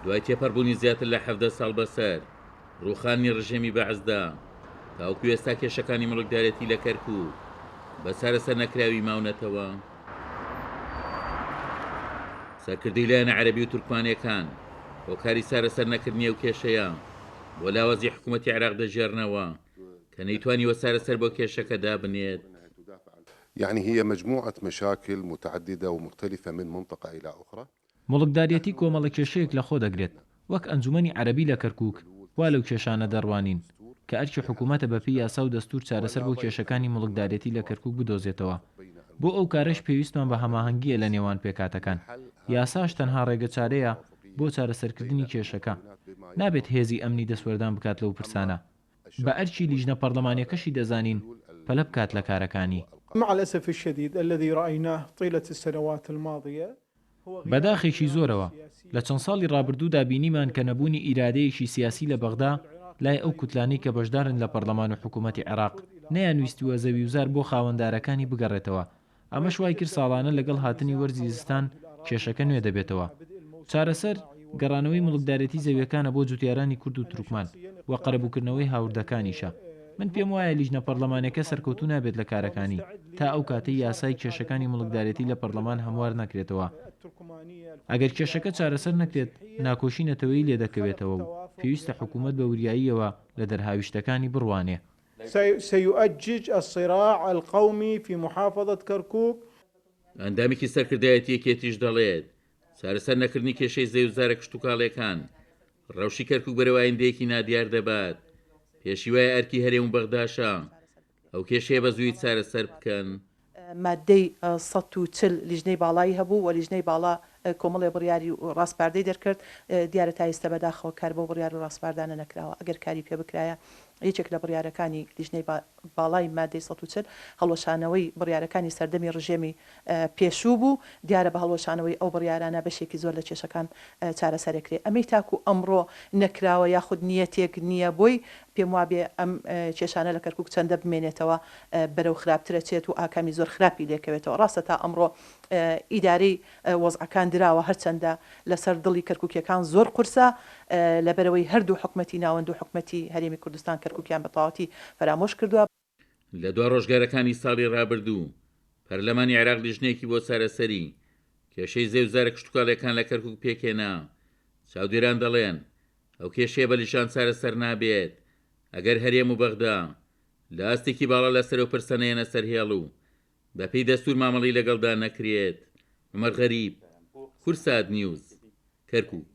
دوای تێپەڕبوونی زیاتر لە 17 ساڵ بەسەر ڕووخانی ڕژێمی بەعسدا، تاوەکو ئێستا کێشەکانی موڵکدارێتی لە کەرکووک بە چارەسەر نەکراوی ماونەتەوە. سەرکردەی لایەنە عەرەبی و تورکمانییەکان هۆکاری چارەسەر نەکردنی ئەو کێشەیە بۆ لاوازی حکوومەتی عێراق دەگێڕنەوە کە نەیتوانیوە چارەسەر بۆ کێشەکە دابنێت. یعنی هی مجموعە مشاکل متعددە ومختلفە من منطقە الی اخری. موڵکداریەتی کۆمەڵە کێشەیەک لەخۆ دەگرێت، وەک ئەنجومەنی عەرەبی لە کەرکوک وا لەو کێشانە دەڕوانین، کە ئەرکی حکومەتە بەپێی یاسا و دەستور چارەسەر بۆ کێشەکانی موڵکدارێتی لە کەرکوک بدۆزێتەوە، بۆ ئەو کارەش پێویستمان بە هەماهەنگییە لە نێوان پێکهاتەکان، یاساش تەنها ڕێگەچارەیە بۆ چارەسەرکردنی کێشەکە، نابێت هێزی ئەمنی دەستوەردان بکات لەو پرسانە. بە ئەرکی لیژنە پەڕلەمانیەکەشی دەزانین پەلە بکات لە کارەکانی. مع الاسف الشدید الذی رأیناه طیلە السنوات الماضیە هو غیاب بە داخێکی الارادە زۆرەوە السیاسیە لە چەند ساڵی ڕابردوودا بینیمان کە نەبوونی ئیرادەیەکی سیاسی لە بەغدا لای ئەو کوتلانەی کە بەشدارن لە پەڕلەمان و حکوومەتی عێراق نەیانویستووە زەویوزار بۆ خاوەندارەکانی بگەڕێتەوە ئەمەش وایکرد ساڵانە لەگەڵ هاتنی وەرزی زستان کێشەکە نوێ دەبێتەوە. چارەسەر، گەڕانەوەی موڵکدارێتی زەویەکانە بۆ جوتیارانی کورد و تورکمان و قەرەبووکردنەوەی هاوردەکانیشە. من پێم وایە لیژنە پەڕلەمانیەکە سەرکەوتوو نابێت لە کارەکانی تا ئەو کاتەی یاسای کێشەکانی موڵکدارێتی لە پەڕلەمان هەموار نەکرێتەوە. ئەگەر کێشەکە چارەسەر نەکرێت ناکۆکی نەتەوەیی لێدەکەوێتەوە و پێویستە حکومەت بە وریاییەوە لە دەرهاویشتەکانی بڕوانێ. سیؤجج الصراع القومی فی محافظە کرکوک. ئەندامێکی سەرکردایەتی یەکێتیش دەڵێت، چارەسەر نەکردنی کێشەی زەویوزارە کشتوکاڵییەکان، ڕەوشی کەرکوک بەرەو ئایندەیەکی نادیار دەبات، پێشی وایە ئەرکی هەرێم و بەغداشە ئەو کێشەیە بە زوویی چارەسەر بکەن. ماددەی 140 لیژنەی باڵای هەبوو و لیژنەی باڵا کۆمەڵێ بڕیاری و ڕاسپاردەی دەرکرد، دیارە تا ئیستە بەداخەوە کار بەو بڕیار و ڕاسپاردانە نەکراوە، ئەگەر کاری پێ بکرایە یەکێک لە بڕیارەکانی لیژنەی باڵای ماددەی 140 هەڵوەشانەوەی بڕیارەکانی سەردەمی ڕژێمی پێشوو بوو، دیارە بە هەڵوەشانەوەی ئەو بڕیارانە بەشێکی زۆر لە کێشەکان چارەسەرەکرێ، ئەمەی تاکو ئەمڕۆ نەکراوە یاخود نیەتێک نیە بۆی، پێم وابێ ئەم کێشانە لە کەرکوک چەندە بمێنێتەوە بەرەو خراپتر ئەچێت و ئاکامی زۆر خراپی لێکەوێتەوە، ڕاستە تا ئەمڕۆ ئیدارەی وەزعەکان دراوە هەرچەندە لەسەر دڵی کەرکوکیەکان زۆر قورسە لەبەرئەوەی هەردوو حکومەتی ناوەند و حکومەتی هەرێمی کوردستان کەرکوکیان بەتەواوەتی فەرامۆش کردوە. لە دوا ڕۆژگارەکانی ساڵی ڕابردوو، پەرلەمانی عێراق لیژنەیەکی بۆ چارەسەری کێشەی زەویوزارە کشتوکاڵییەکان لە کەرکوک پێکهێنا، چاودێران دەڵێن، ئەو کێشەیە بە لیژان چارەسەر نابێت، ئەگەر هەرێم و بەغدا لە ئاستێکی باڵا لەسەر ئەو پرسە نەیەنە سەر هێڵ و بەپێی دەستوور مامەڵەی لەگەڵدا نەکرێت. عومەر غەریب، کوردسات نیوز، کەرکوک.